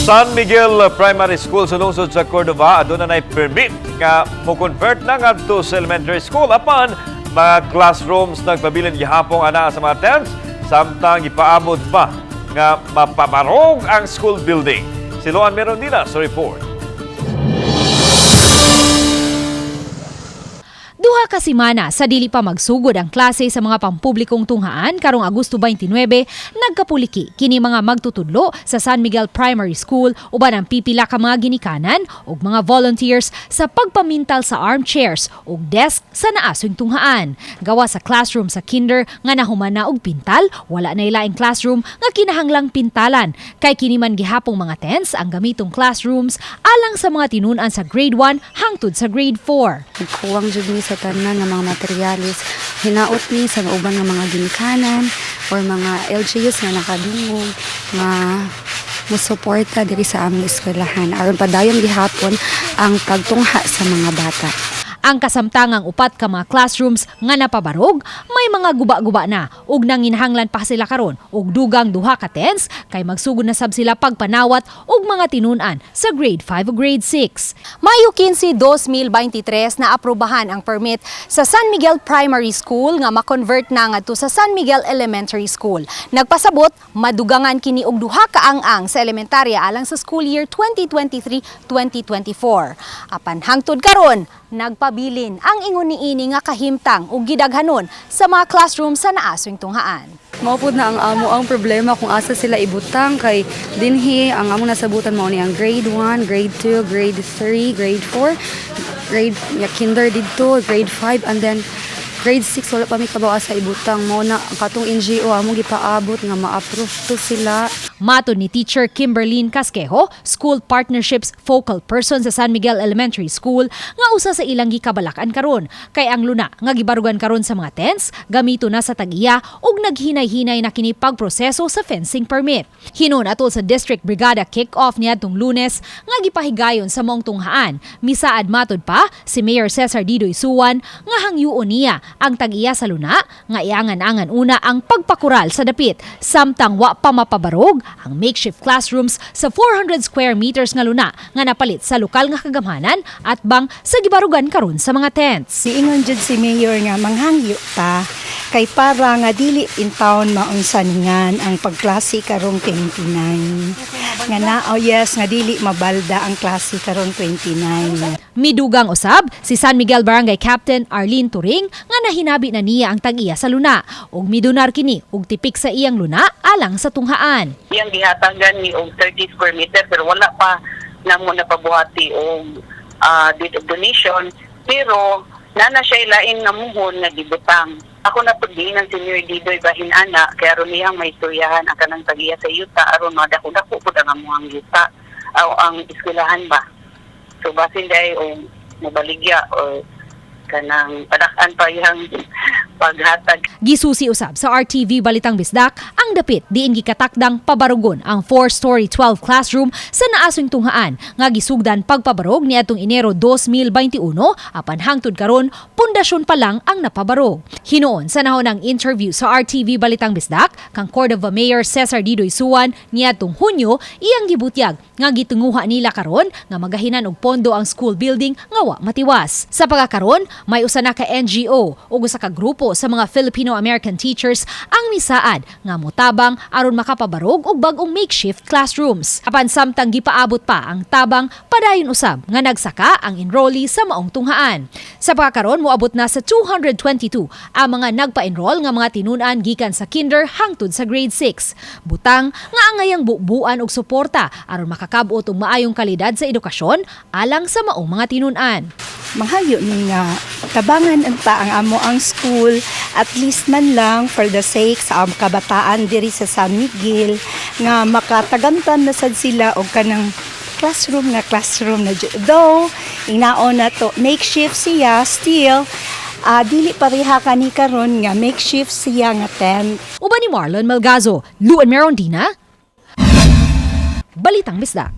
San Miguel Primary School sa lungsod sa Cordova aduna nay permit nga mo-convert na ngadto sa elementary school, apan mga classrooms nagpabilin gihapon ana sa mga tents samtang ipaabot pa nga mapabarog ang school building. Si Loan Merondina sa report. 2 ka semana sa dili pa magsugod ang klase sa mga pampublikong tunghaan karong Agosto 29, nagkapuliki kini mga magtutudlo sa San Miguel Primary School uban ang pipila ka mga ginikanan ug mga volunteers sa pagpamintal sa armchairs ug desk sa naasong tunghaan. Gawa sa classroom sa kinder nga nahuman na og pintal, wala na ilaing classroom nga kinahanglang pintalan kay kini man gihapong mga tents ang gamitong classrooms alang sa mga tinun-an sa grade 1 hangtod sa grade 4. Nagkuwang jud mi sa tanan nga mga materyales. Hinaot mi sa uban nga mga ginikanan or mga LGUs nga nakadungog nga musuporta diri sa among eskwelahan aron padayon gihapon ang pagtungha sa mga bata. Ang kasamtangang upat ka mga classrooms nga napabarog, may mga guba-guba na ug nanginahanglan pa sila karon og dugang 2 ka tents kay magsugod na sab sila pagpanawat og mga tinun-an sa grade 5 ug grade 6. Mayo 15, 2023 na aprobahan ang permit sa San Miguel Primary School nga ma-convert na ngadto sa San Miguel Elementary School. Nagpasabot, madugangan kini og 2 ka ang-ang sa elementarya alang sa school year 2023-2024. Apan hangtod karon, nagpabilin ang ingon niini nga kahimtang ug gidaghanon sa mga classroom sa naaswing tunghaan. Mao pud na ang amo ang problema kung asa sila ibutang kay dinhi ang among nasabutan mao ni ang grade 1, grade 2, grade 3, grade 4, grade ya, kinder didto, grade 5, and then grade 6, wala pa mi kabaw asa ibutang. Mao na ang katong NGO among gipaabot nga ma-approve to sila. Matod ni Teacher Kimberlyn Casquejo, School Partnerships Focal Person sa San Miguel Elementary School, nga usa sa ilang gikabalakan karon kay ang luna nga gibarugan karon sa mga tents, gamito na sa tag-iya ug naghinay-hinay na kini pagproseso sa fencing permit. Hinuon atol sa District Brigada kick-off niadtong Lunes nga gipahigayon sa maong tunghaan, misaad matod pa si Mayor Cesar Didoy Suwan nga hangyuon niya ang tag-iya sa luna nga iangan-angan una ang pagpakural sa dapit samtang wa pa mapabarog ang makeshift classrooms sa 400 square meters nga luna nga napalit sa lokal nga kagamhanan at bang sa gibarugan karon sa mga tents. Niingon jud si Mayor nga manghangyo ta kay para nga dili in town maunsa ningan ang pagklase karong 29. Nga na, oh yes, nga dili mabalda ang klase karong 29. Midugang usab si San Miguel Barangay Captain Arlene Turing nga nahinabi na niya ang tag-iya sa luna ug midonar kini og tipik sa iyang luna alang sa tunghaan. Iyang gihatagan ni og 30 square meter, pero wala pa namo napabuhati og deed of donation, pero nana siya lain nga muhon nga gibutang. Ako na pud ng Senior Didoy bahin ana kay aron niyang maistoryahan ang kanang tag-iya sa yuta aron madako-dako pud ang amuang yuta o ang eskwelahan ba. So basin dai og mobaligya or kanang padak-an pa iyang paghatag. Gisusi usab sa RTV Balitang Bisdak ang dapit diin gikatakdang pabarugon ang 4-story 12 classroom sa naasong tunghaan nga gisugdan pagpabarog niadtong Enero 2021, apan hangtod karon pundasyon pa lang ang napabarog. Hinuon sa nahon ang interview sa RTV Balitang Bisdak kang Cordova Mayor Cesar Didoy Suwan niadtong Hunyo, iyang gibutyag nga gitunguha nila karon nga magahinan og pondo ang school building nga wa matiwas. Sa pagkakaron, may usa na ka NGO ug usa ka grupo sa mga Filipino-American teachers ang misaad nga motabang aron makapabarog og bag-ong makeshift classrooms. Apan samtang gipaabot pa ang tabang, padayon usab nga nagsaka ang enrollee sa maong tunghaan. Sa pagkakaron, moabot na sa 222 ang mga nagpa-enroll nga mga tinun-an gikan sa kinder hangtod sa grade 6. Butang nga angayang bubuan og suporta aron makakab-ot og maayong kalidad sa edukasyon alang sa maong mga tinun-an. Manghangyo ni nga tabangan unta ang amo ang school, at least man lang for the sake sa among kabataan diri sa San Miguel nga makatagamtan na sad sila og kanang classroom nga classroom na jud. Though inaon na to makeshift siya, still dili pareha kani karon nga makeshift siya nga tent. Uban ni Marlon Malgazo, Luan Merondina, Balitang Bisdak.